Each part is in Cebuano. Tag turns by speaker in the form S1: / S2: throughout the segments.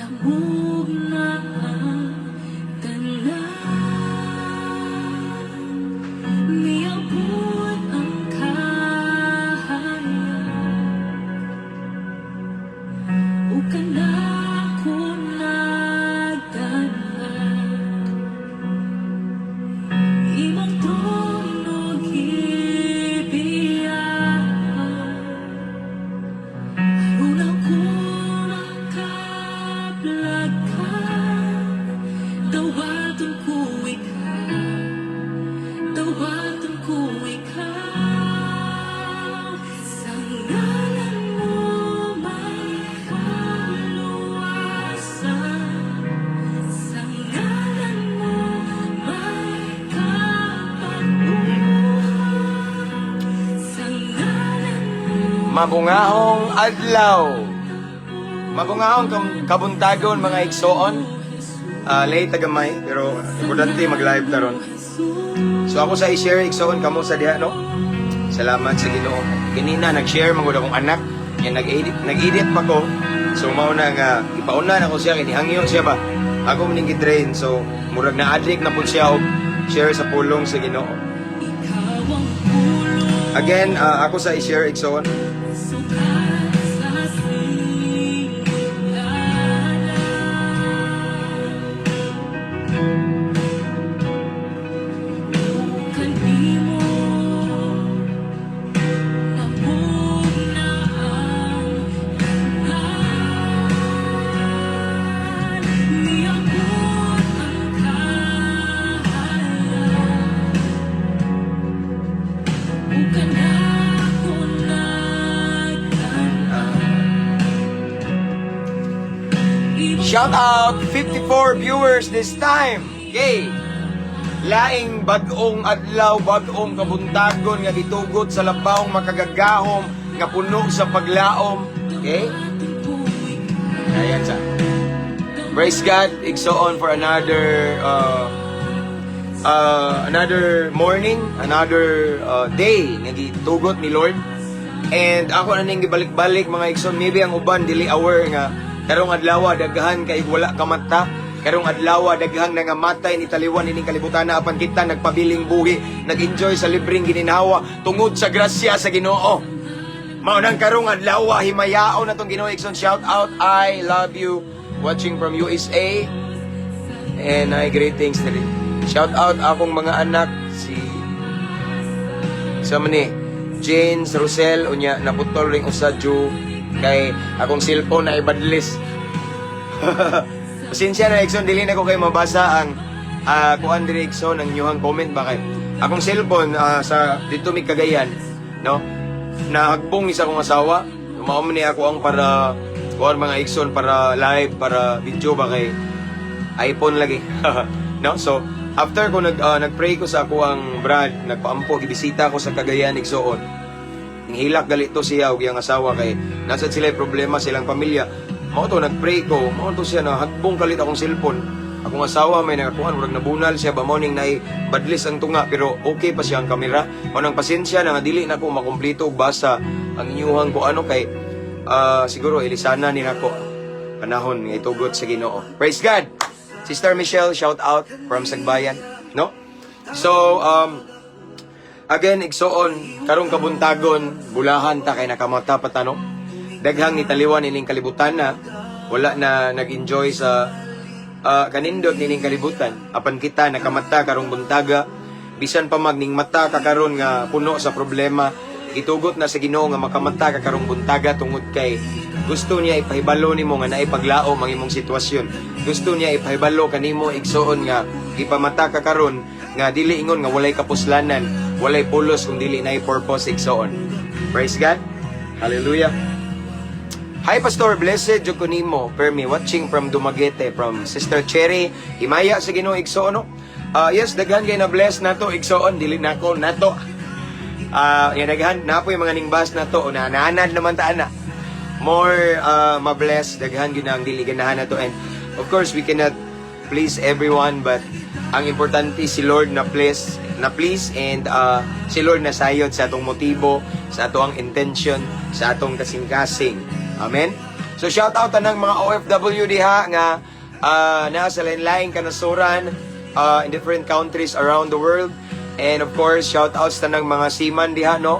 S1: Namugna ang tanan. Niabot ang kahayag ug kanako nagtan-aw. Imong trono gibiak aron ako makaplagan. Dawaton ko ikaw, dawaton ko ikaw. Sa ngalan mo may kaluwasan. Sa ngalan mo may kapag-uhan. Sa ngalan mo.
S2: Mabungahong adlaw. Mabungahong kabuntagon, mga igsoon. Late tagamay pero importante mag-live taron. So ako sa i-share, igsoon, kamo sa diha, no? Salamat sa Ginoo. Kanina nag-share man gud akong anak. Yan, nag-edit pa ko. So mao na nga ipauna na ko siya kay nihangyo siya ba. Ako man ning gi-train, so murag na addict na pud siya og share sa pulong sa Ginoo.
S1: Ikaw ang pulong.
S2: Again, ako sa i-share, igsoon.
S1: Sukat sa sinugdanan. Ug kanimo namugna ang tanan. Niabot ang kahayag ug kanako nagtan-aw.
S2: Shout out 54 viewers this time. Okay. Laing bag-ong adlaw, bag-ong kabuntagon nga gitugot sa labawng makagagahom nga puno sa paglaom. Okay? Ayan sa. Praise God, igsoon, for another another morning, another day nga gitugot ni Lord. And ako na ning gibalik-balik, mga igsoon, maybe ang uban dili aware nga karong adlaw daghan kay wala kamata. Karong adlaw daghang nangamatay ni taliwan ining kalibutan na, apan kita nagpabiling buhi, nag-enjoy sa libreng gininhawa tungod sa grasya sa Ginoo. Mao nang karong adlaw himayaon natong Ginoo, igsoon. Shout out, I love you, watching from USA. And I greetings diri. Shout out akong mga anak, si sa man ni Jane, Rosel, unya naputol ring usa Ju kay akong cellphone na ibadlis. Pasensya na, igsoon, dili na ko kay mabasa ang kuan diri, igsoon, ang inyong comment ba kay akong cellphone sa dito mi Cagayan, no, nahagbong ni sa akong asawa. Mao man ni ako ang para kuan, mga igsoon, para live, para video ba, kay iPhone lagi, no? So after ko nagpray ko sa ako ang brad, nagpaampo, gibisita ko sa Cagayan, igsoon. Hilak gali to siya ug iyang asawa kay nasa sila problema silang pamilya. Mao to nagpray ko, mao to siya na hagbong kalit akong cellphone. Akong asawa may nakakuan, murag nabunal siya ba, morning nay badlis ang tunga, pero okay pa siya ang kamera. Mao nang pasensya na nga dili na ko makumpleto og basa ang inyuhang ko ano kay siguro ilisana ni nako panahon nga itugot sa Ginoo. Praise God. Sister Michelle, shout out from Sagbayan, no? So again, igsoon, karong kabuntagon, bulahan ta kay nakamata pa ta, no? Daghang nitaliwan ining kalibutan na wala na nag-enjoy sa kanindot nining kalibutan. Apan kita nakamata karong buntaga, bisan pa magning mata ka karon nga puno sa problema, gitugot na sa Ginoo nga makamata ka karong buntaga tungod kay gusto niya ipahibalo nimo nga naay paglaom ang imong sitwasyon. Gusto niya ipahibalo kanimo, igsoon, nga ipamata ka karon nga dili ingon nga walay kapuslanan, walay pulos kung dili naay purpose, igsoon. Praise God. Hallelujah. Hi, Pastor, blessed jud ko nimo. Permi watching from Dumaguete, from Sister Cherry. Himaya sa Ginoo, igsoon, no. Yes, daghan kay na bless nato, igsoon, dili nako nato. Yan, daghan na po yung mga ningbas nato na naanad naman ta ana. More ma-bless, daghan gyud ang dili ganahan nato, and of course we cannot please everyone, but ang importante si Lord na please and si Lord na sayod sa atong motibo, sa atong intention, sa atong kasing-kasing. Amen. So shout out tanang mga OFW diha nga naa sa lain-laing kanasuran in different countries around the world. And of course, shout out sa tanang mga seaman diha, no?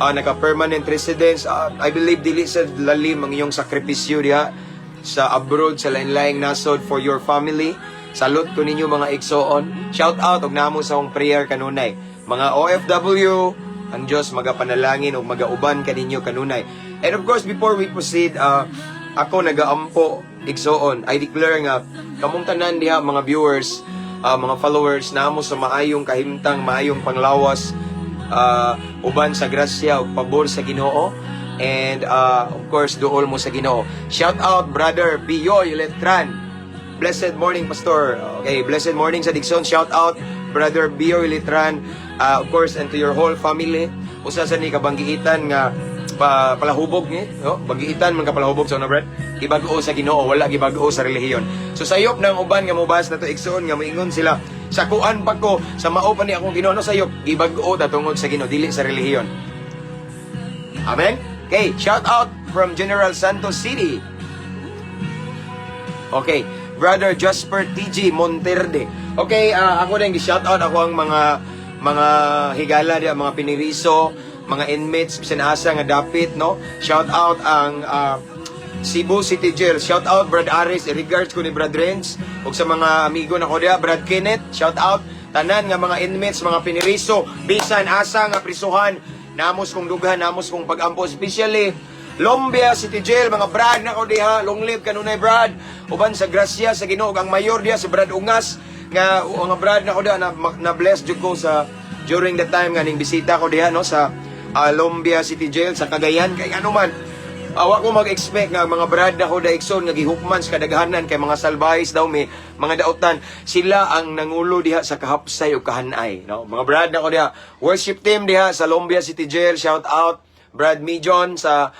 S2: Naka-permanent residence. I believe dili sa lalim ang iyong sakripisyo diha sa abroad, sa lain-laing nasod for your family. Salute ko ninyo, mga igsoon. Shout out og namo sa akong prayer kanunay. Mga OFW, ang Diyos magapanalangin ug magauban kaninyo kanunay. And of course, before we proceed, ako nagaampo, igsoon. I declare nga kamong tanan diha, mga viewers, mga followers, namo sa maayong kahimtang, maayong panglawas, uban sa grasya ug pabor sa Ginoo. And of course, duol mo sa Ginoo. Shout out Brother Biyoy Letran. Blessed morning, Pastor. Okay, blessed morning sa Dixon. Shout out Brother Biyoy Letran. Of course, and to your whole family. Usa sa ni kabanggiitan nga palahubog ni, no? Banggiitan man ka palahubog sa una, Brad. Gibag-o sa Ginoo, wala gibag-o sa relihiyon. So sayop ng uban nga mobas na to, igsoon, nga moingon sila sa kuan pa ko, sa mao pa ni akong Ginoo, no? Sayop, gibag-o ta tungod sa Ginoo, dili sa relihiyon. Amen. Okay, shout out from General Santos City. Okay, Brother Jasper TG Monterde. Okay, ako din gi-shout out ako ang mga higala diha, mga piniriso, mga inmates bisan asa nga dapit, no? Shout out ang Cebu City Jail. Shout out Brad Aris, regards ko ni Brad Renz ug sa mga amigo nako diha, Brad Kenneth, shout out tanan nga mga inmates, mga piniriso, bisan asa nga prisuhan, namos kong dughan, namos kong pagampo, especially Lumbia City Jail, mga brad nako diha, long live kanunay, Brad. Uban sa grasya sa Ginoo, ang mayor diha si Brad Ungas nga mga brad nako diha na bless jud ko sa during the time nga ning bisita ko diha, no, sa Lumbia City Jail sa Cagayan. Kay ano man, awa ko mag-expect nga mga brad nako da, igsoon, nga gihukman sa kadaghanan kay mga salbahis daw, may mga dautan, sila ang nangulo diha sa kahapsay o kahanay, no? Mga brad nako diha, worship team diha sa Lumbia City Jail, shout out Brad Mijon sa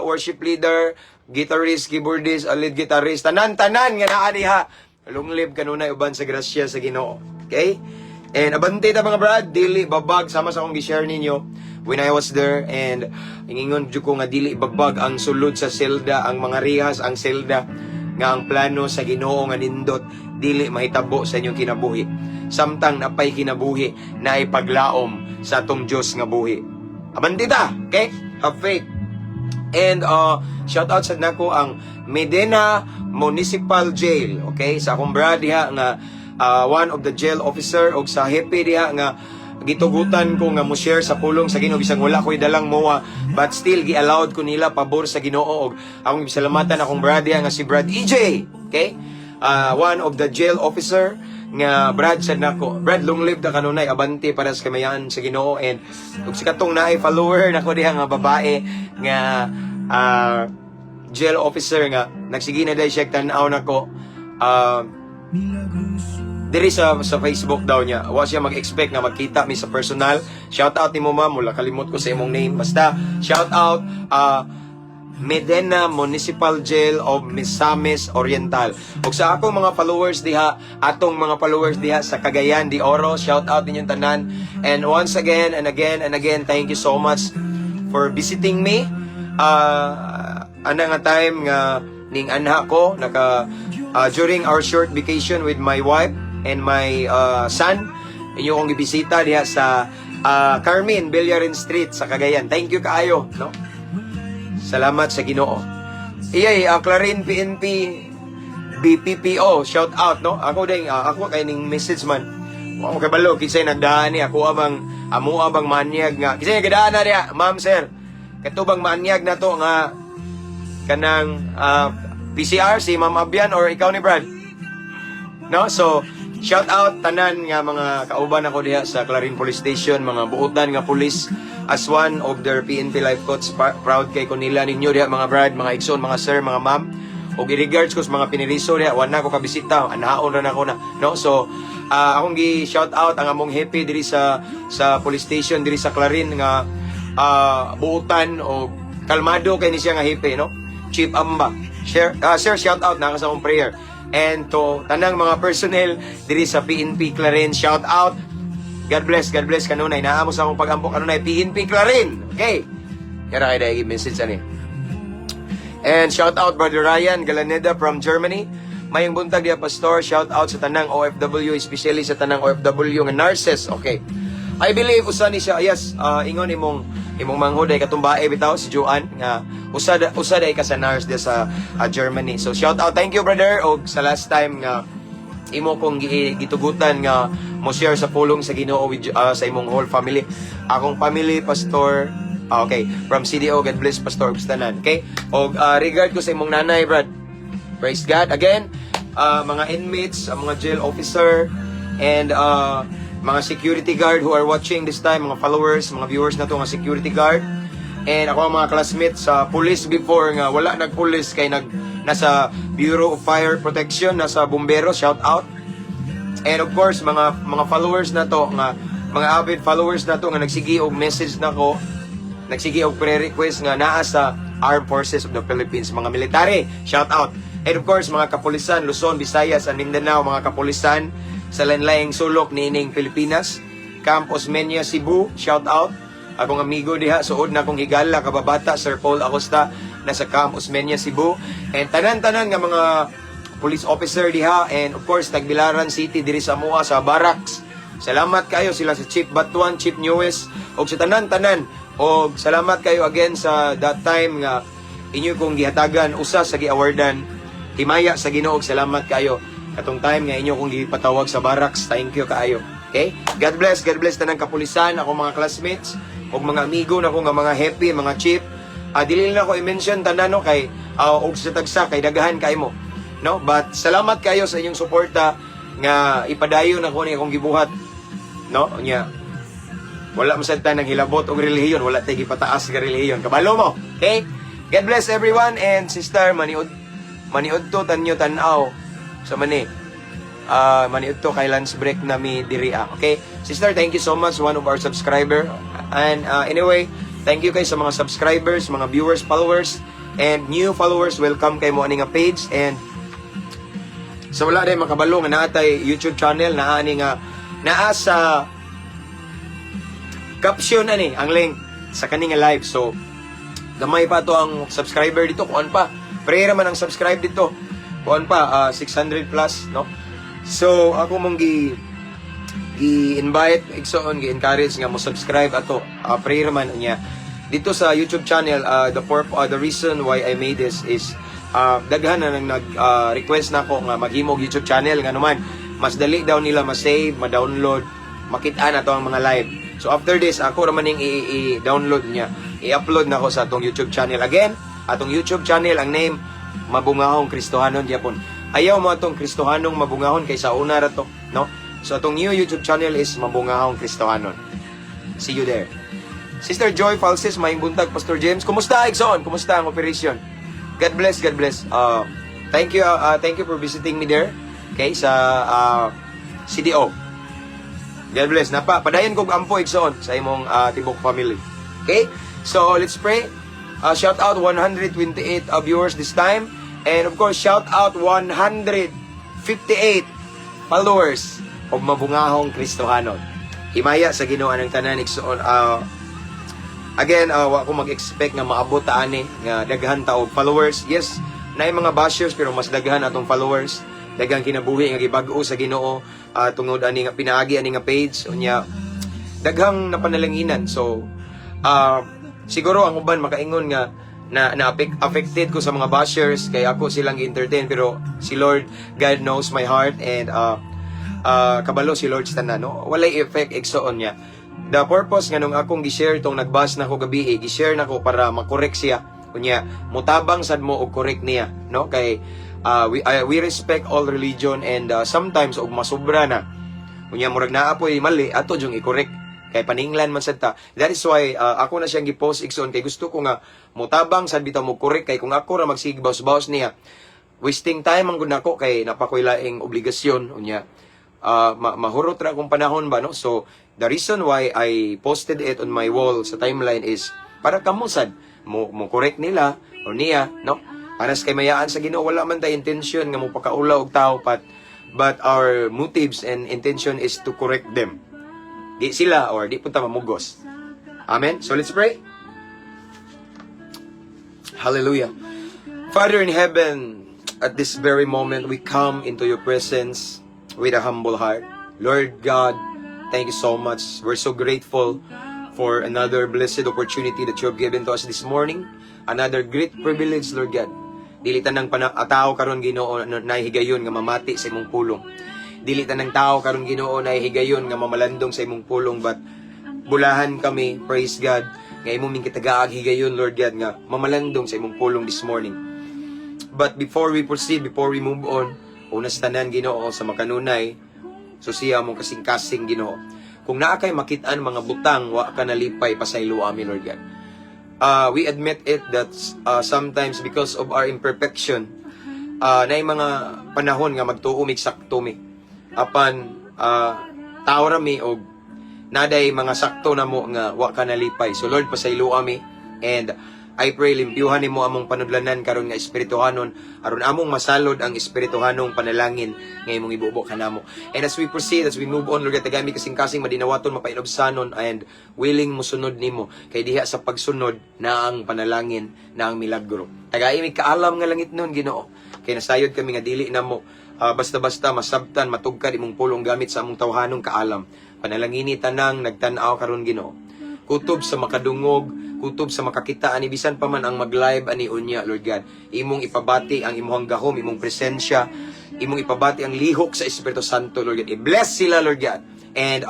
S2: worship leader, guitarist, keyboardist, lead guitarist, tanan-tanan nga naa diha. Long live kanunay uban sa grasya sa Ginoo. Okay? And abante ta, mga brad, dili babag sama sa akong gi-share ninyo when I was there, and ingingon jud ko nga dili babag ang sulod sa selda, ang mga rihas ang selda, nga ang plano sa Ginoo nga nindot dili mahitabo sa inyong kinabuhi. Samtang napay kinabuhi, naay paglaom sa atong Dios nga buhi. Abante ta, okay? Have faith. And shout out sa nako ang Medina Municipal Jail, okay? Sa akong brad diha nga one of the jail officer og sa hepe diha nga gitugutan ko nga mo share sa pulong sa Ginoo bisag wala ko'y dalang moa, but still gi-allowed ko nila pabor sa Ginoo, og akong gisalamatan akong brad diha nga si Brad EJ, okay? One of the jail officer nga brad sad nako. Brad, long live ta kanunay, abante para sa kamayan sa Ginoo. And ug si katong naay follower nako diha nga babae nga jail officer nga nagsige na dahil siya tan-aw nako diri sa Facebook daw niya. Wa siya mag-expect nga magkita mi sa personal. Shout out nimo, ma'am, wala kalimot ko sa imong name. Basta shout out Medena Municipal Jail of Misamis Oriental. Ug sa akong mga followers diha, atong mga followers diha sa Cagayan de Oro, shout out ninyong tanan. And once again and again and again, thank you so much for visiting me. Ana nga time nga ning anha ko naka during our short vacation with my wife and my son, inyo kong gibisita diha sa Carmen Villarin Street sa Cagayan. Thank you kaayo, no? Salamat sa Ginoo. Iyay, Clarin PNP BPPO, shout out, no? Ako din, ako kay ning message man. Wa ko kabalo kinsay nagdaan ni ako abang amo abang manyag nga. Kinsay nagdaan na diha, ma'am, sir? Kato bang manyag na to nga kanang PCR si Ma'am Abian or ikaw ni Brad? No? So, shout out tanan nga mga kauban ako diha sa Clarin Police Station, mga buotan nga police, as one of their PNP life coach. Proud kay ko nila ninyo diha, mga brad, mga igsoon, mga sir, mga ma'am. Og regards ko sa mga piniriso diha, wala ko kabisita, anaon ra na ko na, no? So, akong gi shout out ang among hepe diri sa police station diri sa Clarin nga buotan o kalmado kay ni siya nga hepe, no? Chief Amba. Share, sir, shout out na ka sa akong prayer. And to tanang mga personnel diri sa PNP Clarin, shout out. God bless kanunay. Naa mo sa akong pagampo kanunay, PNP Clarin. Okay. Yara kay dahil message ani. And shout out Brother Ryan Galaneda from Germany. Maayong buntag diha, Pastor. Shout out sa tanang OFW, especially sa tanang OFW nga nurses. Okay. I believe usa ni siya, yes, ingon imong manghod ay katumbae bitaw si Joanne nga usa day ka sa nurse diya sa Germany. So shout out, thank you, brother, og sa last time nga imo kong gitugutan nga mo share sa pulong sa Ginoo with sa imong whole family. Akong family, Pastor. Ah, okay, from CDO, God bless, Pastor, ug sa tanan. Okay? Og regard ko sa imong nanay, brad. Praise God. Again, mga inmates, ang mga jail officer, and mga security guard who are watching this time, mga followers, mga viewers na to, mga security guard. And ako ang mga classmates sa police before nga wala nag-police kay nasa Bureau of Fire Protection, nasa bumbero, shout out. And of course, mga followers na to nga mga avid followers na to nga nagsige og message nako, nagsige og prayer request nga naa sa Armed Forces of the Philippines, mga military, shout out. And of course, mga kapulisan, Luzon, Visayas, and Mindanao, mga kapulisan sa lain-laing sulok niining Pilipinas. Camp Osmeña, Cebu, shout out. Akong amigo diha, suod na akong higala, kababata, Sir Paul Acosta, nasa Camp Osmeña, Cebu. And tanan-tanan nga mga police officer diha and of course Tagbilaran City diri sa Mua sa barracks. Salamat kayo sila sa Chief Batuan, Chief Newes og sa tanan-tanan, og salamat kayo again sa that time nga inyo kong gihatagan usa sa gi-awardan himaya sa Ginoo. Og salamat kayo katong time nga inyo kong gipatawag sa barracks. Thank you kaayo. Okay? God bless, God bless tanang kapulisan, ako mga classmates og mga amigo nako nga mga happy, mga chief. Dili na ko i-mention tanan, no, kay og sa tagsa kay daghan kay mo. No? But salamat kayo sa inyong suporta nga ipadayon ako ni akong gibuhat. No? Nya wala man sad ta nang hilabot og relihiyon, wala tay gipataas nga relihiyon. Kabalo mo. Okay? God bless everyone and sister maniud maniud to tanyo tan-aw sa mani. Maniud to kay lunch break na mi diri ah. Okay? Sister, thank you so much, one of our subscriber. And anyway, thank you kay sa mga subscribers, mga viewers, followers, and new followers. Welcome kay mo ani nga page and sa wala rin makabalo nga naa tay YouTube channel, naa ani nga naa sa caption ani ang link sa kani nga live. So gamay pa to ang subscriber dito, kuan pa. Prayer man ang subscribe dito. Kuan pa 600 plus, no? So ako mong gi-invite igsoon, gi-encourage nga mo subscribe ato, prayer man niya dito sa YouTube channel. The reason why I made this is daghan na nang nag request nako nga maghimog YouTube channel nga naman mas dali daw nila ma-save, ma-download, makita na to ang mga live. So after this, ako ra man ning i-download niya, i-upload nako sa atong YouTube channel. Again, atong YouTube channel, ang name Mabungahong Kristohanon gyapon. Ayaw mo atong Kristohanong Mabungahon kay sa una ra to, no? So atong new YouTube channel is Mabungahong Kristohanon. See you there. Sister Joy Falses, maayong buntag, Pastor James. Kumusta, igsoon? Kumusta ang operation? God bless, God bless. Thank you, thank you for visiting me there. Okay, sa CDO. God bless. Napa, padayon kog ampo, igsoon, sa imong tibok family. Okay? So, let's pray. Shout out 128 viewers this time. And of course, shout out 158 followers of Mabungahong Kristohanon. Himaya sa Ginoo ang tanan, igsoon. Again, wa ko mag-expect nga maabot ta ani nga daghan ta og followers. Yes, naay mga bashers pero mas daghan atong followers. Daghang kinabuhi nga gibag-o sa Ginoo tungod ani nga pinaagi ani nga page. Unya daghang napanalanginan. So, siguro ang uban makaingon nga na affected ko sa mga bashers kay ako silang entertain, pero si Lord God knows my heart and kabalo si Lord sa tanan, no? Walay effect, igsoon niya. The purpose nga nung akong gi-share tong nag-bash nako gabi, gi-share nako para makorek siya. Unya mutabang sad mo og correct niya, no, kay we respect all religion and sometimes og masobra na, unya murag naa poy mali, ato jung i-correct kay paninglan man sad ta. That is why ako na siyang gi-post, igsoon, kay gusto ko nga mutabang sad bitaw mo correct, kay kung ako ra magsige baws-baws niya, wasting time ang gud nako kay napakoy laing obligasyon. Unya mahurot ra akong panahon ba, no? So the reason why I posted it on my wall sa timeline is para kamo sad mo correct nila o niya, no, para sa kaymayaan sa Ginoo. Wala man tay intention nga mo pakaula og tao pat, but our motives and intention is to correct them, di sila or di punta mamugos. Amen. So let's pray. Hallelujah. Father in heaven, at this very moment, we come into your presence with a humble heart. Lord God, thank you so much. We're so grateful for another blessed opportunity that you have given to us this morning. Another great privilege, Lord God. Dili tanang pana tao karon, Ginoo, na higayon nga mamati sa imong pulong. Dili tanang tao karon, Ginoo, na higayon nga mamalandong sa imong pulong, but bulahan kami, praise God, nga imong ming kitagaag higayon, Lord God, nga mamalandong sa imong pulong this morning. But before we proceed, before we move on, una sa tanan, Ginoo, sa makanunay, susiha among kasing-kasing, Ginoo. Kung naa kay makit-an mga butang wa ka nalipay, pasaylo ami, Lord God. We admit it that sometimes, because of our imperfection, naay mga panahon nga magtuo mig sakto mi. Apan tao ra mi og naday mga sakto na mo nga wa ka nalipay. So Lord, pasaylo ami and I pray limpyuhan nimo among panudlanan karon nga espirituhanon aron among masalod ang espirituhanong panalangin nga imong ibubo kanamo. And as we proceed, as we move on, Lord, tagai mi kasing-kasing madinawaton, mapainubsanon and willing mosunod nimo kay diha sa pagsunod na ang panalangin, na ang milagro. Tagai mi kaalam nga langit nun, Ginoo. Kay nasayod kami nga dili namo basta-basta masabtan, matugkad imong pulong gamit sa among tawhanong kaalam. Panalangini tanang nagtan-aw karon, Ginoo. Kutob sa makadungog, kutob sa makakita ani, bisan pa man ang mag-live ani unya, Lord God. Imong ipabati ang imong gahom, imong presensya, imong ipabati ang lihok sa Espiritu Santo, Lord God. I-bless sila, Lord God. And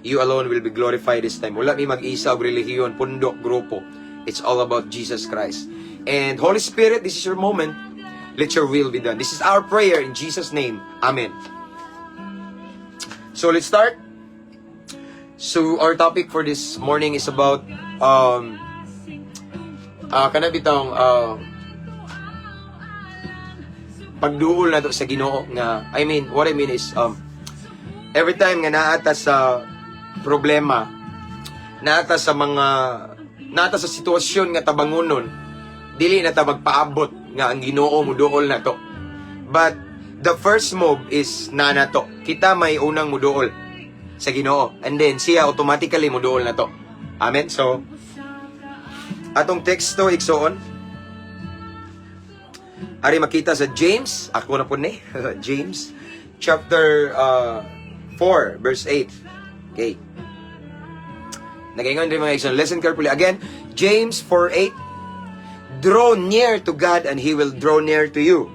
S2: you alone will be glorified this time. Wala mi mag-isa og relihiyon, pundok, grupo. It's all about Jesus Christ. And Holy Spirit, this is your moment. Let your will be done. This is our prayer in Jesus' name. Amen. So let's start. So our topic for this morning is about kana bitawng pagduol nato sa Ginoo nga, I mean, what I mean is every time nga naa ta sa problema, naa ta sa sitwasyon nga tabangunon, dili na ta magpaabot nga ang Ginoo muduol nato. But the first move is na nato. Kita may unang muduol sa Ginoo and then siya automatically muduol nato. Amen. So atong teksto, igsoon, ari makita sa James, ako na po ni James chapter 4 verse 8. Okay. Nagaingon rin, mga igsoon, listen carefully. Again, James 4:8. "Draw near to God and He will draw near to you.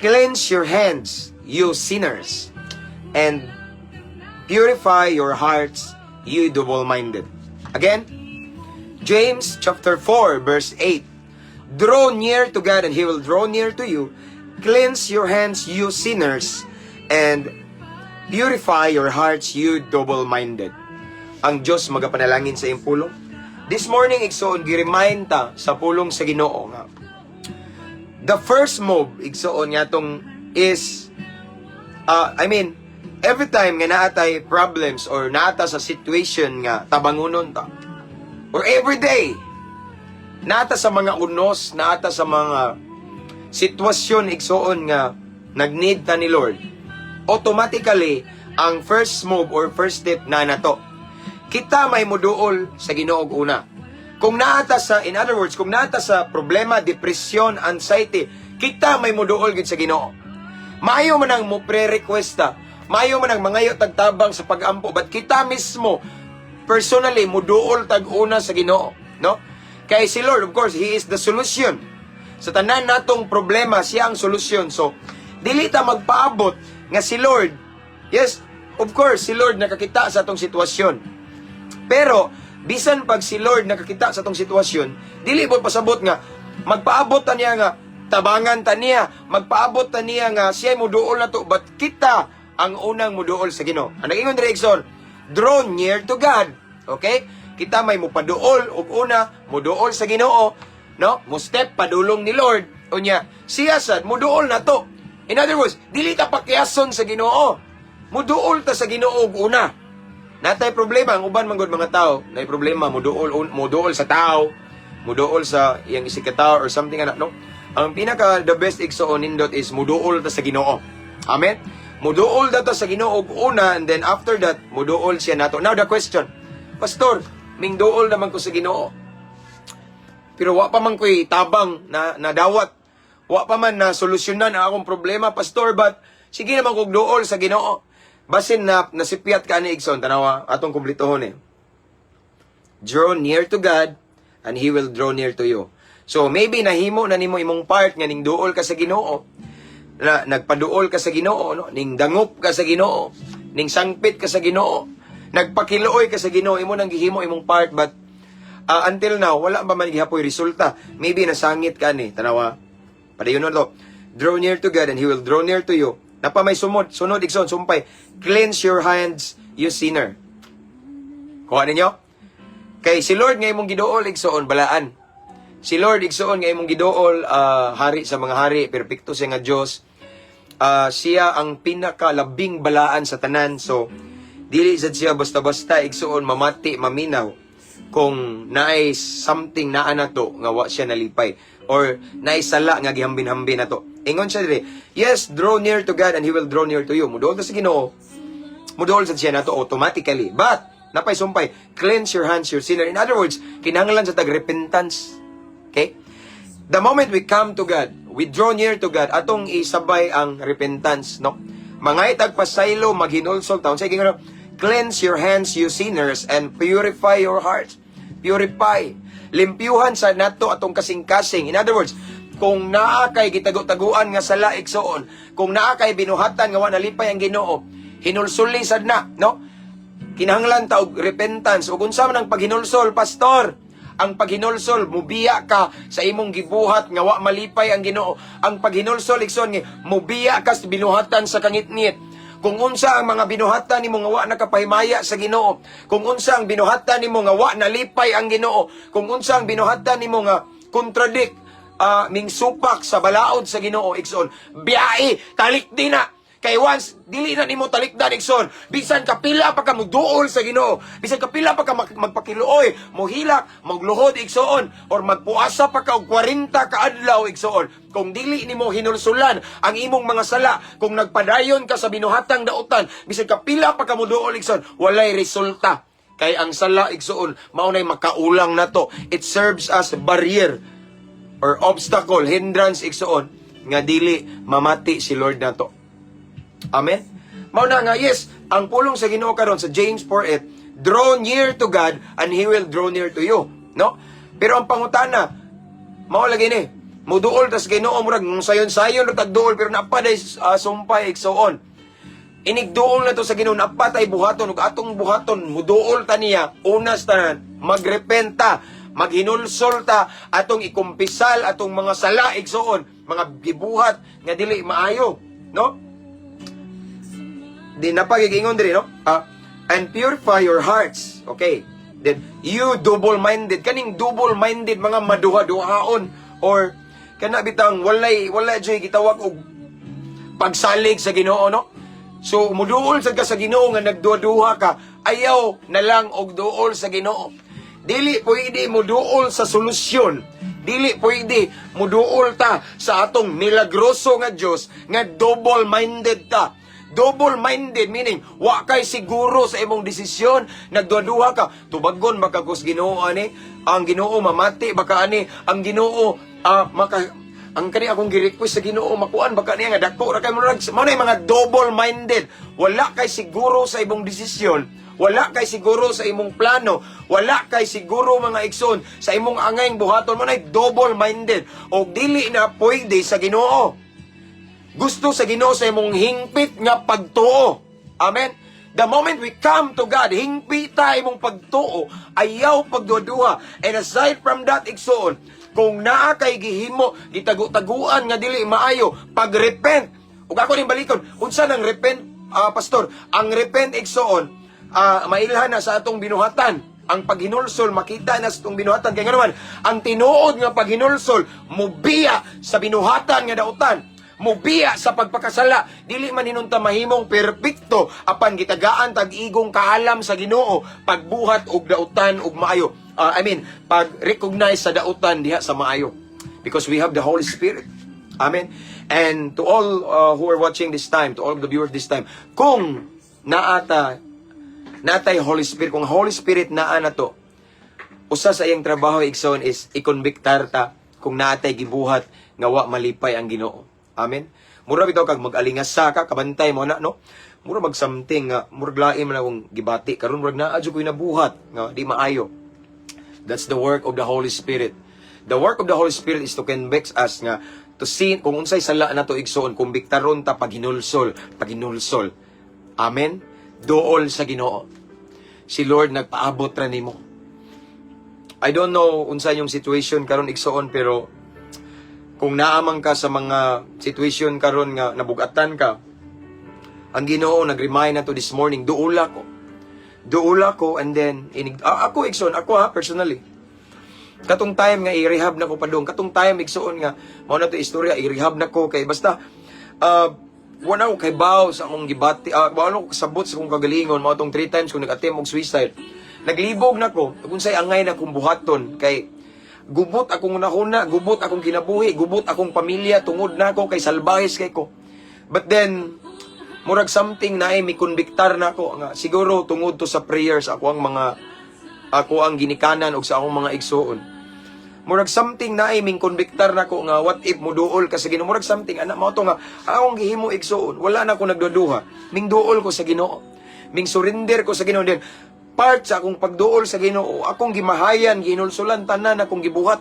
S2: Cleanse your hands, you sinners, and purify your hearts, you double-minded." Again, James chapter 4 verse 8. "Draw near to God and He will draw near to you. Cleanse your hands, you sinners, and purify your hearts, you double-minded." Ang Diyos magapanalangin sa iyong pulong. This morning, igsoon, gi-remind ta sa pulong sa Ginoo nga the first move, igsoon, nga tong is I mean, every time nga naa tay problems or naa ta sa situation nga tabangunon ta or every day naa ta sa mga unos, naa ta sa mga sitwasyon, igsoon, nga nag-need ta ni Lord, automatically ang first move or first step na nato, kita may muduol sa Ginoo una. Kung naa ta sa, in other words, kung naa ta sa problema, depression, anxiety, kita may muduol gid sa Ginoo. Maayo man ang mo pre-request ta, maayo man ang mangayo tagtabang sa pagampo, but kita mismo personally muduol tag una sa Ginoo, no? Kay si Lord, of course, He is the solution. Sa tanan natong problema, siya ang solusyon. So, dili ta magpaabot nga si Lord, yes, of course, si Lord nakakita sa atong sitwasyon. Pero, bisan pag si Lord nakakita sa atong sitwasyon, dili mo pasabot nga magpaabot ta niya nga tabangan ta niya, magpaabot ta niya nga siya muduol nato, but kita ang unang muduol sa Ginoo. Ang nag-ingon diri, igsoon, "Draw near to God." Okay? Kita may mupaduol og una, muduol sa Ginoo, no? Mo step padulong ni Lord. Unya, siya sad muduol nato. In other words, dili ta pakiason sa Ginoo. Muduol ta sa Ginoo og una. Naa tay problema, ang uban man gud mga tao, naay problema muduol sa tao, muduol sa iyang isig tao or something ana, no? Ang pinaka the best, igsoon, nindot is muduol ta sa Ginoo. Amen. Muduol ta sa Ginoo og una and then after that muduol siya nato. Now the question, "Pastor, mingduol naman ko sa Ginoo. Pero wa pa man ko'y tabang na nadawat. Wa pa man na solusyonan ang akong problema, pastor, but sige naman kog duol sa Ginoo. Basin na nasipyat ka ani, igsoon, tanawa atong kumpletohon eh. Draw near to God and He will draw near to you. So maybe nahimo na nimo imong part nga ning duol ka sa Ginoo. Na nagpaduol ka sa Ginoo, no? Ning dangop ka sa Ginoo, ning sangpit ka sa Ginoo, nagpakiluoy ka sa Ginoo, imo nang gihimo imong part, but until now wala pa man gihapoy resulta. Maybe nasangit ka ni, tanawa. Padayon na to. Draw near to God and He will draw near to you. Napa may sumod, sunod, igsoon, sumpay. Cleanse your hands, you sinner. Kuha ninyo? Kay si Lord nga imong giduol, igsoon, balaan. Si Lord, igsoon, nga imong giduol, hari sa mga hari, perpekto siya nga Dios. Siya ang pinakalabing balaan sa tanan. So, dili sad siya basta-basta, igsoon, mamati, maminaw kung naay something naa nato nga wa siya nalipay or naay sala nga gihambin-hambin nato. Ingon siya diri, yes, draw near to God and He will draw near to you. Muduol ta sa Ginoo, muduol sad siya nato automatically. But, napay sumpay, cleanse your hands, your sinner. In other words, kinahanglan sa tag repentance. Okay? The moment we come to God, we draw near to God, atong isabay ang repentance, no? Mangay tag pasaylo, maghinulsol taon. Sige, cleanse your hands, you sinners, and purify your hearts. Purify. Limpyuhan sa nato atong kasing-kasing. In other words, kung naa kay gitago-taguan nga sala, igsoon, kung naa kay binuhatan nga wa nalipay ang Ginoo, hinulsuli sad na, no? Kinahanglan ta og repentance. Ug unsa man ang paghinulsol, pastor? Ang paghinulsol, mubiya ka sa imong gibuhat nga wa malipay ang Ginoo. Ang paghinulsol, igsoon, nga mubiya ka sa binuhatan sa kangitngit. Kung unsa ang mga binuhatan nimo nga wa nakapahimaya sa Ginoo, kung unsa ang binuhatan nimo nga wa nalipay ang Ginoo, kung unsa ang binuhatan nimo nga contradict, ming supak sa balaod sa Ginoo, igsoon, biyai, talikdi na. Kay once dili na nimo talikdan, igsoon, bisan kapila pa ka muduol sa Ginoo, bisan kapila pa ka magpakiluoy, mohilak, magluhod, igsoon, or magpuasa pa ka og 40 ka adlaw, igsoon, kung dili nimo hinulsulan ang imong mga sala, kung nagpadayon ka sa binuhatang dautan, bisan kapila pa ka muduol, igsoon, walay resulta. Kay ang sala, igsoon, mao nay makaulang nato. It serves as barrier or obstacle, hindrance, igsoon, nga dili mamati si Lord nato. Amen? Mao na nga, yes, ang pulong sa Ginoo karon sa James 4:8, draw near to God and He will draw near to you. No? Pero ang pangutana, mao lagi ni, muduol tas Ginoo, murag sayon-sayon ra tag duol, pero napaday sumpay, igsoon. Inigduol na to sa Ginoo, napatay buhaton ug atong buhaton muduol ta niya, unas tanan magrepenta, maghinulsol ta, atong ikumpisal atong mga sala, igsoon, mga gibuhat nga dili maayo, no? Di napagigingon diri, no? And purify your hearts. Okay. Then you double-minded, kaning double-minded, mga maduha-duhaon or kana bitang walay joy gitawag og pagsalig sa Ginoo, no? So muduol sad ka sa Ginoo nga nagduha-duha ka, ayaw na lang og duol sa Ginoo. Dili pwede muduol sa solusyon. Dili pwede muduol ta sa atong milagroso nga Dios nga double-minded ta. Double-minded meaning wa kay siguro sa imong desisyon, nagduha-duha ka. Tubagon ba ka kus Ginoo ani? Ang Ginoo mamati ba ka ani? Ang Ginoo maka ang kani akong gi-request sa Ginoo makuan baka niya nga dako ra kay murag mao na yung mga double-minded. Wala kay siguro sa imong desisyon, wala kay siguro sa imong plano, wala kay siguro, mga igsoon, sa imong angayng buhaton mo na double-minded og dili na pwede sa Ginoo. Gusto sa Ginoo sa imong hingpit nga pagtuo. Amen. The moment we come to God, hingpit ta imong pagtuo, ayaw pagduha. And aside from that, igsoon, kung naa kay gihimo, gitago-taguan nga dili maayo, pag-repent. Ug ako ning balikon, unsa nang repent, pastor? Ang repent, igsoon, mailhan na sa atong binuhatan. Ang paghinulsol makita na sa atong binuhatan kay ngano man ang tinuod nga paghinulsol mubiya sa binuhatan nga dautan, mubiya sa pagpakasala. Dili man hinunta mahimong perpekto, apan gitagaan tag igong kaalam sa Ginoo pagbuhat og dautan og maayo. I mean, pag recognize sa dautan diha sa maayo because we have the Holy Spirit. Amen. And to all who are watching this time, to all of the viewers this time, kung naata natay Holy Spirit, kung Holy Spirit naa na to, Usa sa iyang trabaho, igsoon, is ikonbiktar ta kung naatay gibuhat nga wa malipay ang Ginoo. Amen. Mura bitaw kag mag-alingasa ka, kabantay mo na, no? Mura mag something nga murag lain man akong gibati karon, murag naa jud ko'y nabuhat nga di maayo. That's the work of the Holy Spirit. The work of the Holy Spirit is to convict us nga to see kung unsay sala nato, igsoon, kumbiktaron ta paghinulsol, paghinulsol. Amen. Duol sa Ginoo. Si Lord nagpaabot ra nimo. I don't know unsa yung situation karon, igsoon, pero kung naamang ka sa mga situation karon nga nabugatan ka, ang Ginoo nag-remind nato this morning, duula ko. Duula ko and then inig ako, igsoon, ako ha, personally. Katong time nga i-rehab na ko padung, katong time, igsoon, nga mao na to istorya, i-rehab na ko kay basta wala ko kaybaw sa akong gibati, wala ko kasabot sa akong kagalingon, mao tong three times ko nag-attempt og suicide. Naglibog na ko, kung unsay angay na kong buhaton kay gubot akong hunahuna, gubot akong kinabuhi, gubot akong pamilya tungod nako kay salbahis kay ko. But then murag something na ay mikonbiktar na ako nga siguro tungod to sa prayers ako ang mga ako ang ginikanan og sa akong mga igsuon. Murag something na ay ming konbiktar na ko nga what if muduol ka sa Ginoo. Murag something ana mao to nga akong gihimo, igsuon. Wala na ko nagduduha. Ming duol ko sa Ginoo. Ming surrender ko sa Ginoo din. Part sa akong pagduol sa Ginoo, akong gimahayan, gihinulsulan tanan akong gibuhat.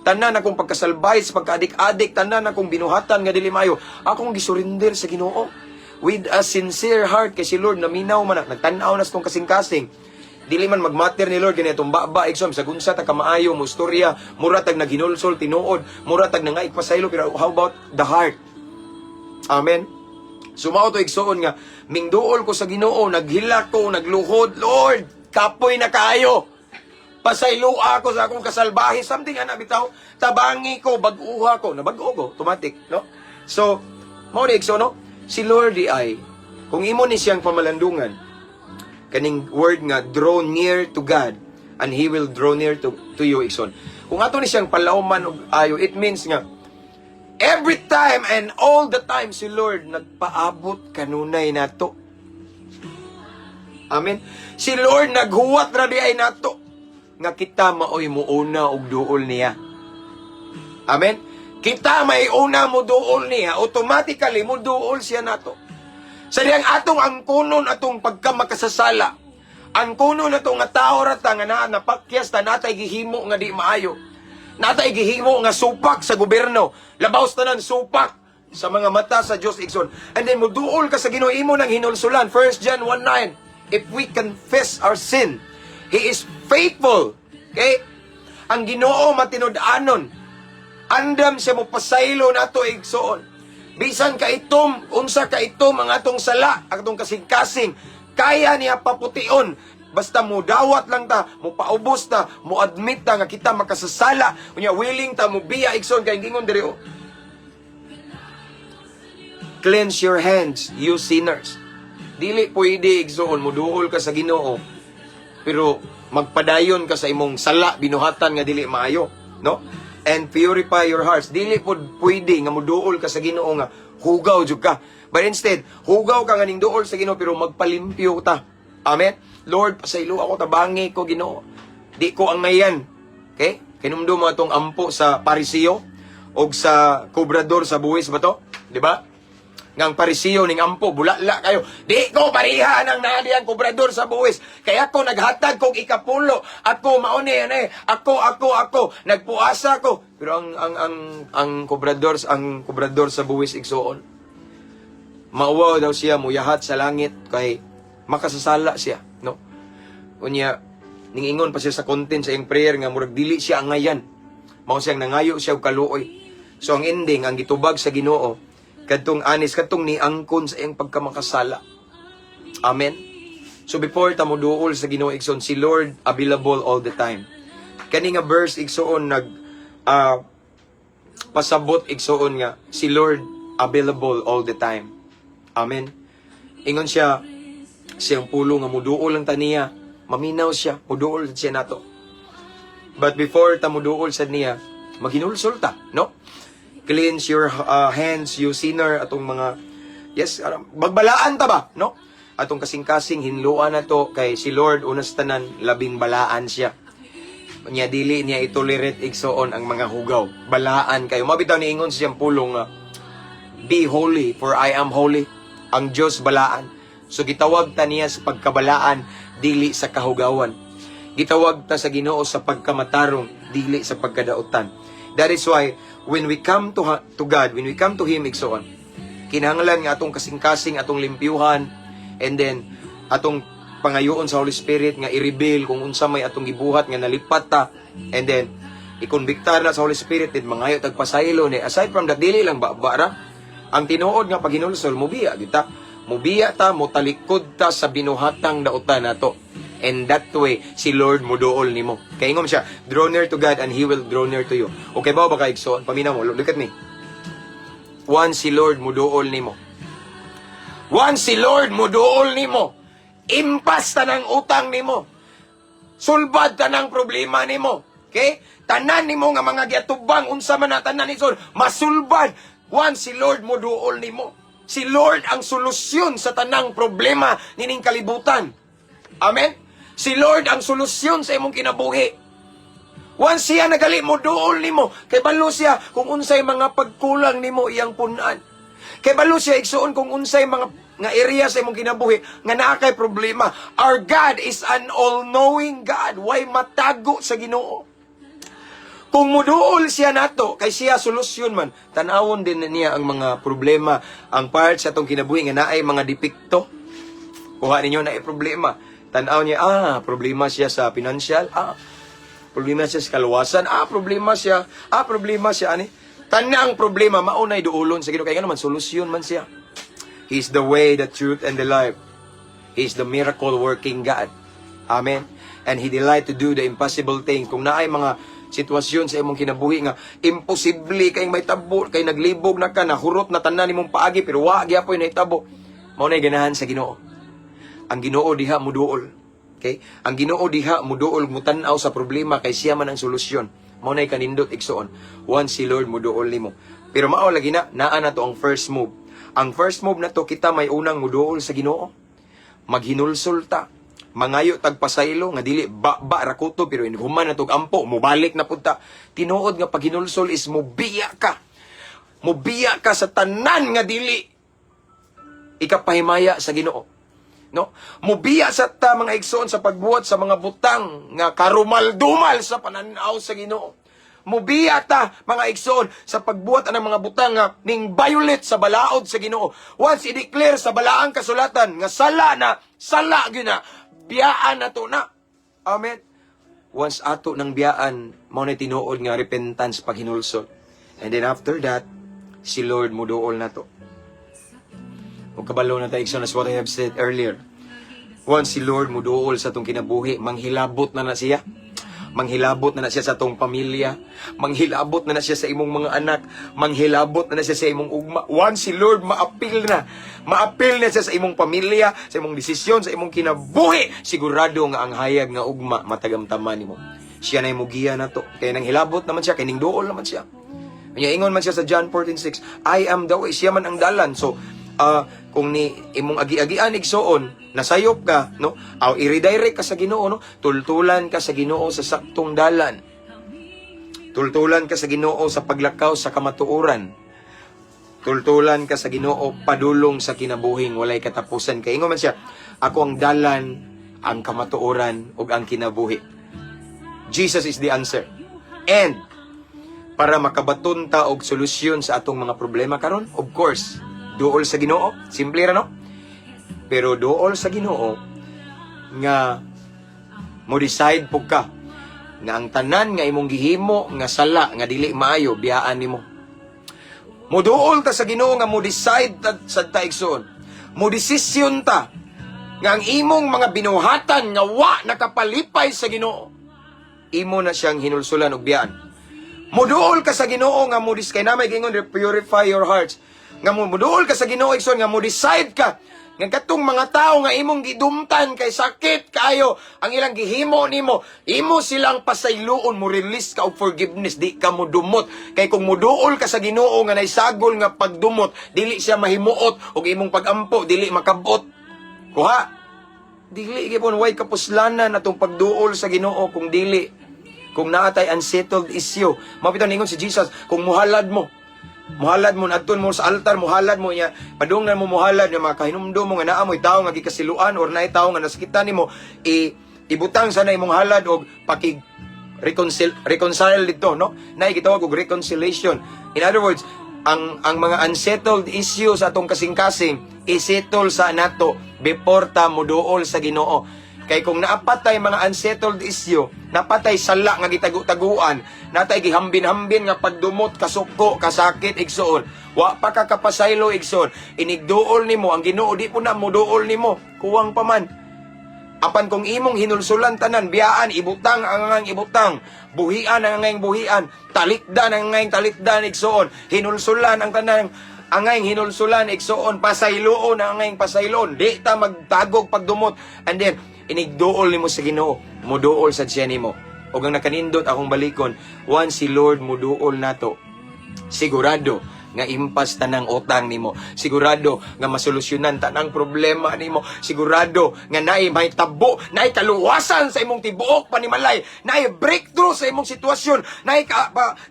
S2: Tanan akong pagkasalbay, sa pagkaadik-adik, tanan akong binuhatan nga dili maayo, akong gisurrender sa Ginoo. With a sincere heart kay si Lord naminaw man na, nagtan-aw na sa tong kasing-kasing. Dili man magmatter ni Lord ganitong baba, igsoon, sa unsa ta kamaayo mo istorya, mura tag naghinulsol tinuod, mura tag nangay pasaylo, pero how about the heart? Amen. Sumao to, igsoon, nga mingduol ko sa Ginoo, naghilak ko, nagluhod, "Lord, kapoy na kaayo. Pasayloa ko sa akong kasalbahe," something ana bitaw. "Tabangi ko, bag-uha ko," nabag-o ko, automatic, no? So, mao ni, igsoon, no? Si Lord di ay kung imo ni siyang pamalandungan, kaning word nga "draw near to God and He will draw near to you," igsoon. Kung ato ni siyang palauman og ayo, it means nga every time and all the time si Lord nagpaabot kanunay nato. Amen. Si Lord naghuwat ra di ay nato nga kita maoy muuna og duol niya. Amen. Kita may una mo duol niya, automatically mo duol siya nato. Sa diyang atong angkonon atong pagka makasasala. Angkonon nato nga tao ra ta nga naa napakyas ta, natay gihimo nga di maayo. Natay gihimo nga supak sa gobyerno. Labaw sa tanan, supak sa mga mata sa Dios, igsoon. And then muduol ka sa Ginoo, imo nang hinulsulan. 1 John 1:9. If we confess our sin, He is faithful. Okay? Ang Ginoo matinud-anon. Andam siya mo pasaylo nato, igsoon. Bisan ka itom, unsa ka itom ang atong sala, ang atong kasing-kasing, kaya niya papution. Basta mo dawat lang ta, mo paubos ta, mo admit ta nga kita makasasala, unya willing ta mo biya, igsoon, kay gingon diri oh. "Cleanse your hands, you sinners." Dili pwede, igsoon, muduol ka sa Ginoo pero magpadayon ka sa imong sala binuhatan nga dili maayo, no? "And purify your hearts." Dili pod pwede nga muduol ka sa Ginoo nga hugaw jud ka. But instead, hugaw ka nga ning duol sa Ginoo pero magpalimpyo ta. Amen. "Lord, pasaylo ako, tabangi ko, Ginoo. Di ko angayan." Okay? Kinumdum mo atong ampo sa Pariseo og sa kobrador sa buwis ba to? Di ba? Nga ang Pariseo ning ampo, bulala kayo. "Di ko pareha ng naadi ang kobrador sa buwis. Kaya ako naghatag kog ikapulo. Ako mauni ano eh. Ako, ako, ako. Nagpuasa ko." Pero ang kobrador sa buwis, igsoon, mauwaw daw siya muyahat sa langit kay makasasala siya, no? Unya ningingon pa siya sa content sa iyang prayer nga murag dili siya angayan. Mao siyang nangayo siya og kaluoy. So ang ending, ang gitubag sa Ginoo kadtong anis kadtong niangkon sa iyang pagkamakasala. Amen. So before ta moduol sa Ginoo, igsoon, si Lord available all the time. Kani nga verse, igsoon, nag pasabot, igsoon, nga si Lord available all the time. Amen. Ingon siya siyang pulo nga muduol lang ta niya, maminaw siya, muduol siya nato. But before ta muduol sa niya, maghinulsol ta, no? "Cleanse your hands, you sinner," atong mga yes, magbalaan ta ba, no? Atong kasing-kasing hinluan na to kay si Lord unas tanan labing balaan siya. Nya dili niya itolerate, igsoon, ang mga hugaw. Balaan kayo. Mao bitaw niingon siyang pulong nga, "Be holy, for I am holy." Ang Diyos balaan. So gitawag ta niya sa pagkabalaan, dili sa kahugawan. Gitawag ta sa Ginoo sa pagkamatarong, dili sa pagkadautan. That is why when we come to God, when we come to Him, igsoon, kinahanglan nga atong kasing-kasing, atong limpyuhan, and then atong pangayoon sa Holy Spirit nga i-reveal kung unsa may atong gibuhat nga nalipat ta, and then ikonbiktar na sa Holy Spirit, then mangayo tag pasaylo ni. Aside from that, dili lang ba ra ang tinuod nga paghinulsol, mubiya kita, mubiya ta, mutalikod ta sa binuhatang dautan nato, and that way si Lord muduol nimo. Kay ingon siya, "Draw near to God and He will draw near to you." Okay ba ba ka, igsoon? Paminaw mo, look at me. Once si Lord muduol nimo, once si Lord muduol nimo, impas tanang utang nimo. Sulbad tanang problema nimo. Okay? Tanan nimo nga mga giatubang, unsa man na tanan ni, masulbad once si Lord muduol nimo. Si Lord ang solusyon sa tanang problema nining kalibutan. Amen? Si Lord ang solusyon sa imong kinabuhi. Once siya nagali mo duol nimo, kay balo siya kung unsay mga pagkulang nimo iyang punan. Kay balo siya, igsuon, kung unsay mga nga area sa imong kinabuhi nga naa kay problema. Our God is an all-knowing God. Way matago sa Ginoo. Kung muduol siya nato, kay siya solusyon man, tan-awon din niya ang mga problema, ang part sa atong kinabuhi nga naay mga depekto. Kuha ninyo na problema. Tan-aw niya, ah, problema siya sa financial, ah, problema siya sa kaluwasan, ah, problema siya, ani. Tanang problema, maunay duolon sa Ginoo. Kay nga naman, solusyon man siya. He is the way, the truth, and the life. He is the miracle working God. Amen. And He delight to do the impossible things. Kung naay mga sitwasyon sa imong kinabuhi nga imposible kay may tabo, kay naglibog na ka, nahurot na tanan nimong paagi, pero wa gyapoy nahitabo. Mao nay ganahan sa Ginoo. Ang Ginoo diha muduol. Okay? Ang Ginoo diha muduol, mutan-aw sa problema kay siya man ang solusyon. Mao nay kanindot, igsoon. Once si Lord muduol nimo. Pero mao lagi na naa na to ang first move. Ang first move na to, kita may unang muduol sa Ginoo. Maghinulsol ta. Mangayo tag pasaylo nga dili ba ba ra kutob, pero inhuman na tog ampo, mubalik na pud ta. Tinuod nga paghinulsol is mubiya ka. Mubiya ka sa tanan nga dili ikapahimaya sa Ginoo. No? Mubiya sa ta, mga igsoon, sa pagbuhat sa mga butang nga karumal-dumal sa pananaw sa Ginoo. Mubiya ta, mga igsoon, sa pagbuhat ang mga butang nga ning violate sa balaod sa Ginoo. Once i-declare sa balaang kasulatan nga sala na, sala gyud na, biyaan na to na. Amen. Once ato ng biyaan, mao na tinuod nga repentance, paghinulsol. And then after that, si Lord muduol na to. Ug kabalo na tayo, igsoon, as what I have said earlier. Once si Lord muduol sa atong kinabuhi, manghilabot na na siya. Manghilabot na na siya sa atong pamilya. Manghilabot na na siya sa imong mga anak. Manghilabot na na siya sa imong ugma. Once si Lord maapil na, maapil na siya sa imong pamilya, sa imong desisyon, sa imong kinabuhi, sigurado nga ang hayag nga ugma matagamtaman nimo. Siya na mugiya na to. Kaya nang hilabot naman siya, kay ning duol naman siya. Kanya ingon man siya sa John 14:6, "I am the way," siya man ang dalan. So, kung ni imong agi-agian, igsoon, nasayop ka, no? Aw i-redirect ka sa Ginoo, no? Tultulan ka sa Ginoo sa saktong dalan. Tultulan ka sa Ginoo sa paglakaw sa kamatuoran. Tultulan ka sa Ginoo padulong sa kinabuhing walay katapusan. Kay ingon man siya, "Ako ang dalan, ang kamatuoran ug ang kinabuhi." Jesus is the answer. And para makabaton ta og solusyon sa atong mga problema karon, of course, duol sa Ginoo, simple ra, no? Pero duol sa Ginoo nga mo decide pug ka nga ang tanan nga imong gihimo nga sala nga dili maayo, biyaan nimo. Moduol ta sa Ginoo nga mo decide ta sa ta, igsoon. Mo desisyon ta nga ang imong mga binuhatan nga wa nakapalipay sa Ginoo, imo na siyang hinulsulan ug biyaan. Moduol ka sa Ginoo nga mo kay na may gingon, "Purify your hearts." Nga mo moduol ka sa Ginoo, igsoon, nga mo decide ka nga katong mga tao nga imong gidumtan kay sakit kaayo ang ilang gihimo nimo, imo silang pasayloon, mo release ka og forgiveness, di ka mo dumot. Kay kung moduol ka sa Ginoo nga naisagol nga pagdumot, dili siya mahimuot og imong pagampo dili makabot. Kuha, dili gyapon, way kapuslanan atong pagduol sa Ginoo kung dili Kung naa tay unsettled issue, mao bitaw ningon si Jesus, kung muhalad mo, adton mo sa altar, muhalad mo niya, padungnan mo muhalad nga makahinumdum mo nga naa mo'y tawo nga gikasiluan or naay tawo nga nasakitan nimo, ibutang sana imong halad og pakig reconcile reconcile dito, no? Naay gitawag og reconciliation. In other words, ang mga unsettled issues sa atong kasing-kasing, isettle sa nato before ta moduol sa Ginoo. Kay kung naapatay mga unsettled issue, napatay sala nga gitagu-taguan, natay gihambin-hambin nga pagdumot, kasuko, kasakit, igsuon. Wa pa ka kapasaylo, igsuon. Inigduol nimo ang Ginoo, di po na moduol nimo, kuwang pa man. Apan kung imong hinulsulan tanan, biyaan, ibutang ang ngang ibutang, buhian ang ngang buhian, talikdan ang ngang talikdan, igsuon, hinulsulan ang tanan, angayng hinulsulan, igsuon, pasayloon ang angayng pasayloon, di ta magtagog pagdumot, and then, inigduol nimo sa Ginoo, muduol sa siya nimo. Og ang nakanindot akong balikon, once si Lord muduol nato, sigurado nga impas tanang utang nimo, sigurado nga masolusyonan tanang problema nimo, sigurado nga naay may tabo, naay kaluwasan sa imong tibuok panimalay, naay breakthrough sa imong sitwasyon, naay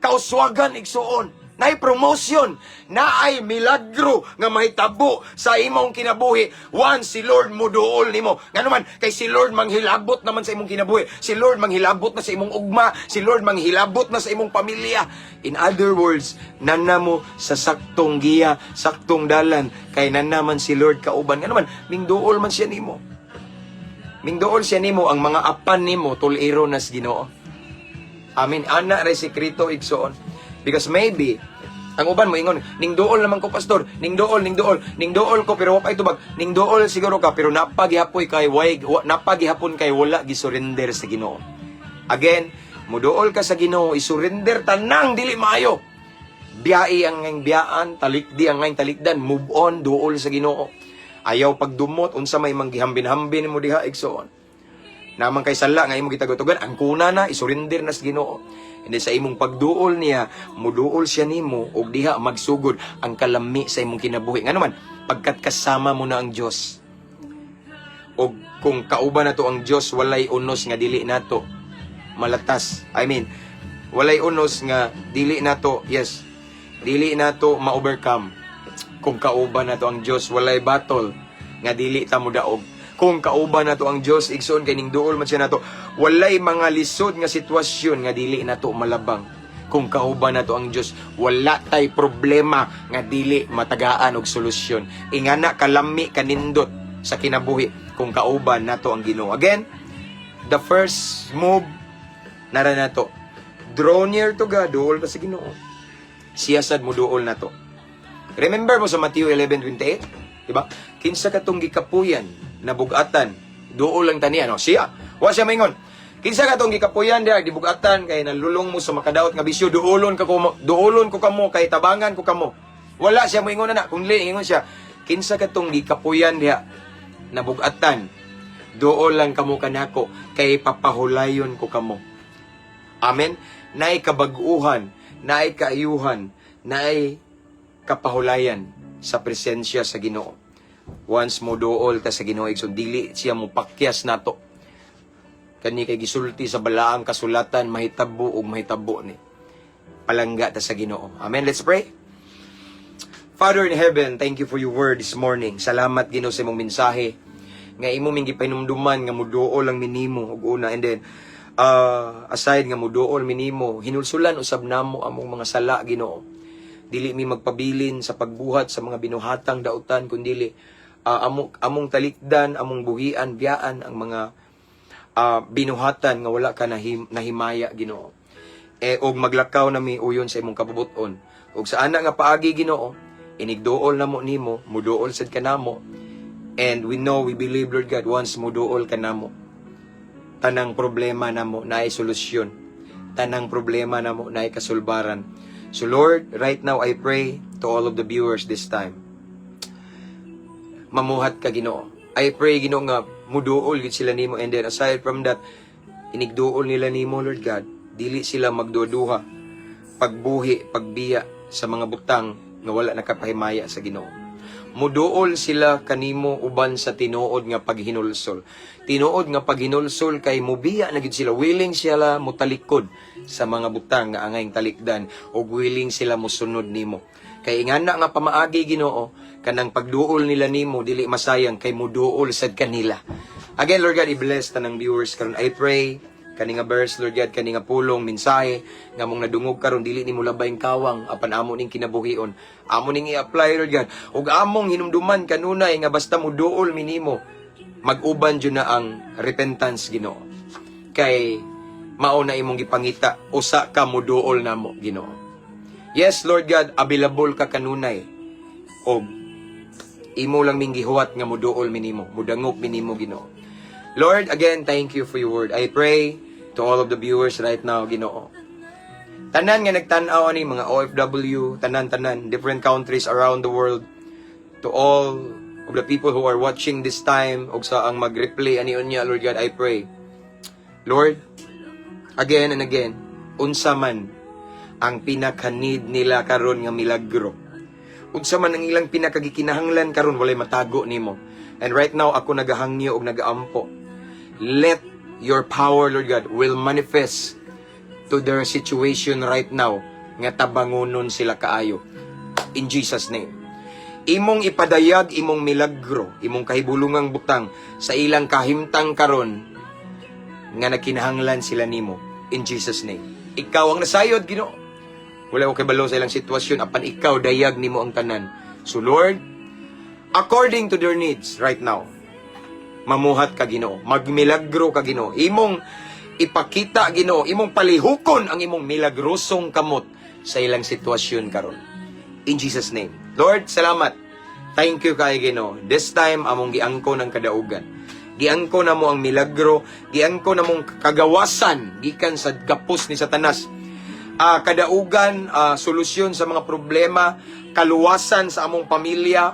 S2: kauswagan, igsuon, naay promotion, naay milagro nga mahitabo sa imong kinabuhi once si Lord muduol nimo. Ngano man kay si Lord manghilabot naman sa imong kinabuhi, si Lord manghilabot na sa imong ugma, si Lord manghilabot na sa imong pamilya. In other words, nana mo sa saktong giya, saktong dalan, kay nana man si Lord kauban. Ngano man, mingduol man siya nimo. Mingduol siya nimo, ang mga apan nimo tuliro nas Ginoo. Amen. Ana ra sekreto, igsoon. Because maybe ang uban mo ingon, "Ning duol naman ko, pastor, ning duol, ning duol, ning duol ko pero wa pa itubag." Ning duol siguro ka pero napagihapon kay wala gisurrender sa Ginoo. Again, muduol ka sa Ginoo, isurrender tanang dili maayo. Biyai ang ngayong biyaan, talikdi ang ngayong talikdan, move on, duol sa Ginoo. Ayaw pagdumot unsa may manggihambin-hambin mo diha, igsoon. Naman kay sala nga imong gitagutugan, ang kuna na, isurrender na sa Ginoo. Hindi sa imong pagduol niya, muduol siya nimo og diha magsugod ang kalami sa imong kinabuhi. Ngano man, pagkat kasama mo na ang Dios. Og kung kauban na to ang Dios, walay unos nga dili nato malatas. I mean, walay unos nga dili nato, yes, dili nato ma-overcome. Kung kauban nato ang Dios, walay battle nga dili ta modaog. Kung kauban nato ang Dios, igsoon, kay ning duol man siya nato, walay mga lisod nga sitwasyon nga dili nato malabang. Kung kauban nato ang Dios, wala tay problema nga dili matagaan og solusyon. Ingana kalami kanindot sa kinabuhi kung kauban nato ang Ginoo. Again, the first move nara nato. Draw near to God, duol ka sa Ginoo. Siya sad mo duol nato. Remember mo sa Matthew 11:28, di ba? "Kinsa katong gikapuyan na bugatan, duol lang taniya," no? Siya. Wa siya maingon, "Kinsa katong gikapuyan diha gibugatan kay nalulong mo sa makadaot nga bisyo, duolon ka ko, duolon ko kamo kay tabangan ko kamo." Wala siya moingon na kung ingon siya, "Kinsa katong gikapuyan diha na bugatan, duol lang kamo kanako kay papahulayon ko kamo." Amen. Naay kabag-uhan, naay kaayuhan, naay kapahulayan sa presensya sa Ginoo. Once mo duol ta sa Ginoo, igsoon, dili siya mo pakyas nato. Kani kay gisulti sa balaang kasulatan, mahitabo ug mahitabo ni. Palangga ta sa Ginoo. Amen. Let's pray. Father in heaven, thank you for your word this morning. Salamat, Ginoo, sa imong mensahe nga imo ming gipahinumduman nga muduol lang minimo ug una, and then aside nga muduol minimo, hinulsulan usab namo among mga sala, Ginoo. Dili mi magpabilin sa pagbuhat sa mga binuhatang dautan kundili among talikdan, among buhian, biyaan ang mga binuhatan nga wala ka nahimaya, Ginoo. Eh og maglakaw nami uyon sa imong kabubut-on. Ug sa ana nga paagi, Ginoo, inigduol namo nimo, muduol sad kanamo. And we know, we believe, Lord God, once muduol ka namo, tanang problema namo naay solusyon. Tanang problema namo naay kasulbaran. So Lord, right now I pray to all of the viewers this time. Mamuhat ka, Ginoo. I pray, Ginoo, nga muduol gid sila nimo, and then aside from that, inigduol nila nimo, Lord God, dili sila magduduha pagbuhi, pagbiya sa mga butang nga wala nakapahimaya sa Ginoo. Muduol sila kanimo uban sa tinuod nga paghinulsol. Tinuod nga paghinulsol kay mubiya na gyud sila, willing sila mutalikod sa mga butang nga angayng talikdan ug willing sila mosunod nimo. Kay ingana nga pamaagi, Ginoo, kanang pagduol nila nimo dili masayang kay muduol sad kanila. Again, Lord God, i-bless tanang viewers karon. I pray kani nga verse, Lord God, kani nga pulong, mensahe nga mong nadungog karon, dili nimo labayng kawang apan amo ning kinabuhion. Amo ning i-apply, Lord God. Ug among hinumduman kanunay nga basta muduol mi nimo, mag-uban jud na ang repentance, Ginoo. Kay mao na imong gipangita, usa ka muduol namo, Ginoo. Yes, Lord God, available ka kanunay. Og imo lang ming gihuwat nga muduol mi nimo, mudangop mi nimo, Ginoo. Lord, again, thank you for your word. I pray to all of the viewers right now, Ginoo. Tanan nga nagtan-aw ani, mga OFW, tanan-tanan, different countries around the world, to all of the people who are watching this time ug sa ang mag-replay ani unya, Lord God, I pray. Lord, again and again, unsa man ang pinaka-need nila karon nga milagro. Unsa man ang ilang pinakagikinahanglan karon, walay matago nimo. And right now ako nagahangyo og nagaampo. Let your power, Lord God, will manifest to their situation right now nga tabangunon sila kaayo. In Jesus' name. Imong ipadayag imong milagro, imong kahibulungang butang sa ilang kahimtang karon nga nagkinahanglan sila nimo, in Jesus' name. Ikaw ang nasayod, Ginoo. Wala ko kabalo sa ilang sitwasyon apan ikaw, dayag nimo ang tanan. So Lord, according to their needs right now, mamuhat ka, Ginoo, magmilagro ka, Ginoo. Imong ipakita, Ginoo, imong palihukon ang imong milagrosong kamot sa ilang sitwasyon karon. In Jesus' name. Lord, salamat. Thank you kay Ginoo. This time among giangko ng kadaugan. Giangko na mo ang milagro, giangko na mong kagawasan gikan sa gapos ni Satanas. Kadaugan, solusyon sa mga problema, kaluwasan sa among pamilya,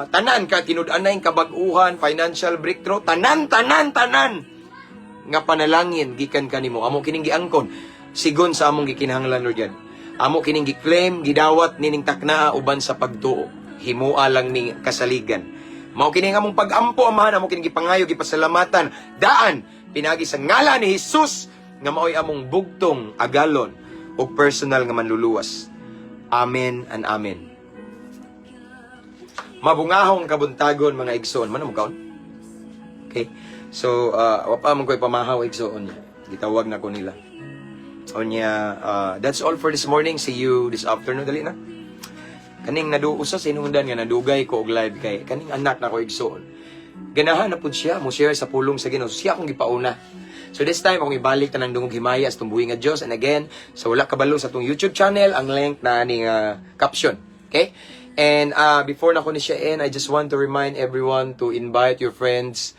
S2: tanan ka tinud-anay kabag-uhan, financial breakthrough, tanan, tanan, tanan nga panalangin gikan kanimo. Amo kining giangkon sigon sa among gikinahanglan, Lord God. Amo kining gi-claim, gidawat nining taknaa uban sa pagtuo. Himua lang ni kasaligan. Mao kini ang among pag-ampo, Amahan, amo kining gipangayo, gipasalamatan daan pinagi sa ngalan ni Jesus nga maoy among bugtong agalon ug personal nga manluluwas. Amen and amen. Mabungahong kabuntagon, mga igsoon. Man mo kaon? Okay. So, wa pa man ko'y pamahaw, igsoon. Gitawag na ko nila. Unya, that's all for this morning. See you this afternoon. Dali na. Kaning nadu usa sa hinungdan nga nadugay ko og live kay kaning anak na ko, igsoon. Ganahan na pud siya mo share sa pulong sa Ginoo. Siya akong gipauna. So this time akong ibalik tanang dungog himaya sa tumbuhi nga Dios, and again, sa wala kabalo sa atong YouTube channel, ang link na ani nga caption. Okay? And before na ko ni siya end, I just want to remind everyone to invite your friends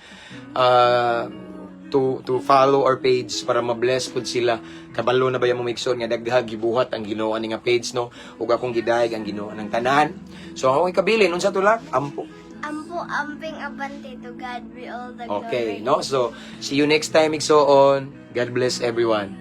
S2: to follow our page para ma-bless pud sila. Kabalo na ba yung mga igsoon nga daghag gibuhat ang Ginoo ani nga page, no? Ug akong gidayeg ang Ginoo ng tanan. So akong ikabilin, unsa tulak? Ampo.
S3: Ampo, amping, abante, to God be all the
S2: Okay,
S3: glory.
S2: no? So see you next time, igsoon. God bless everyone.